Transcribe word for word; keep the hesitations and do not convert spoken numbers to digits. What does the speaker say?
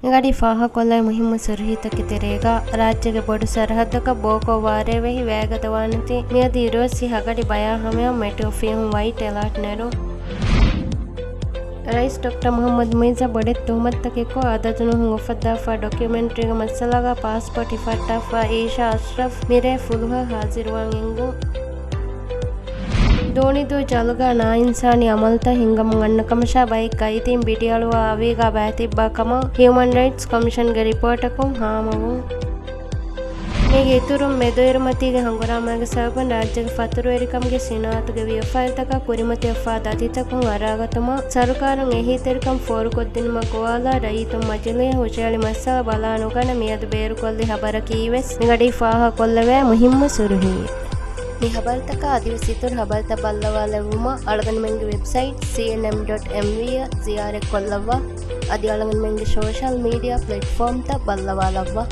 މިގަޑީ ފާހަގަކޮށްލާ މުހިއްމު ސުރުހީތަކެއް ތެރޭގަ، ރާއްޖޭގެ ބޮޑު ސަރަހައްދަކަށް ބޯކޮށް ވާރޭވެހި ވައިގަދަވާނެތީ، މިއަދު އިރުއޮއްސި ހަގަޑި ބަޔާ ހަމަޔަށް މެޓްރޯ ފިހުން ވައިޓް އެލާޓް ނެރުން. ރައީސް ޑޮކްޓަރ މުހައްމަދު މުއިއްޒަށް ބޮޑެތި ތުހުމަތުތަކެއްކޮށް، އަދަދުނުހުން އުފައްދާފާ ޑޮކިއުމެންޓްރީގެ މައްސަލާގަ ޕާސްޕޯޓް ހިފަހައްޓާފާ އީޝާ އަޝްރަފް މިރޭ ފުލުހަށް ހާޒިރުވާން އެންގުން. ދޯނިދޫ ޖަލުގަ ނާއިންސާނީ އަމަލުތައް ހިންގަމުން އަންނަ ކަމަށާ، ބައެއް ގައިދީން ބިޑިއަޅުވާ އަވީގަ ބައިތިއްބާ ކަމަށް ހިއުމަން ރައިޓްސް ކޮމިޝަންގެ ރިޕޯޓަކުން ހާމަވުން. މީގެ އިތުރުން، މެދުއިރުމަތީގެ ހަނގުރާމައިގެ ސަބަބުން ރާއްޖޭގެ ފަތުރުވެރިކަމުގެ ސިނާއަތުގެ ވިޔަފާރިތަކަށް ކުރިމަތިވެފާ ދަތިތަކުން އަރާގަތުމަށް ސަރުކާރުން އެހީތެރިކަން ފޯރުކޮށްދިނުމަށް ގޮވާލާ، ރައްޔިތުން މަޖިލީހަށް ހުށަހެޅި މައްސަލަ ބަލާ ނުގަނެ މިއަދު ބޭރުކޮށްލި ހަބަރަކީވެސް މިގަޑީ ފާހަގަކޮށްލެވޭ މުހިއްމު ސުރުހީ. މި ހަބަރުތަކާ އަދިވެސް އިތުރު ހަބަރުތައް ބައްލަވާލެއްވުމަށް އަޅުގަނޑުމެންގެ ވެބްސައިޓް ސީއެންއެމް ޑޮޓް އެމްވީ އަށް ޒިޔާރަތްކޮށްލައްވާ. އަދި އަޅުގަނޑުމެންގެ ސޯޝަލް މީޑިއާ ޕްލެޓްފޯމްތައް ބައްލަވާލައްވާ.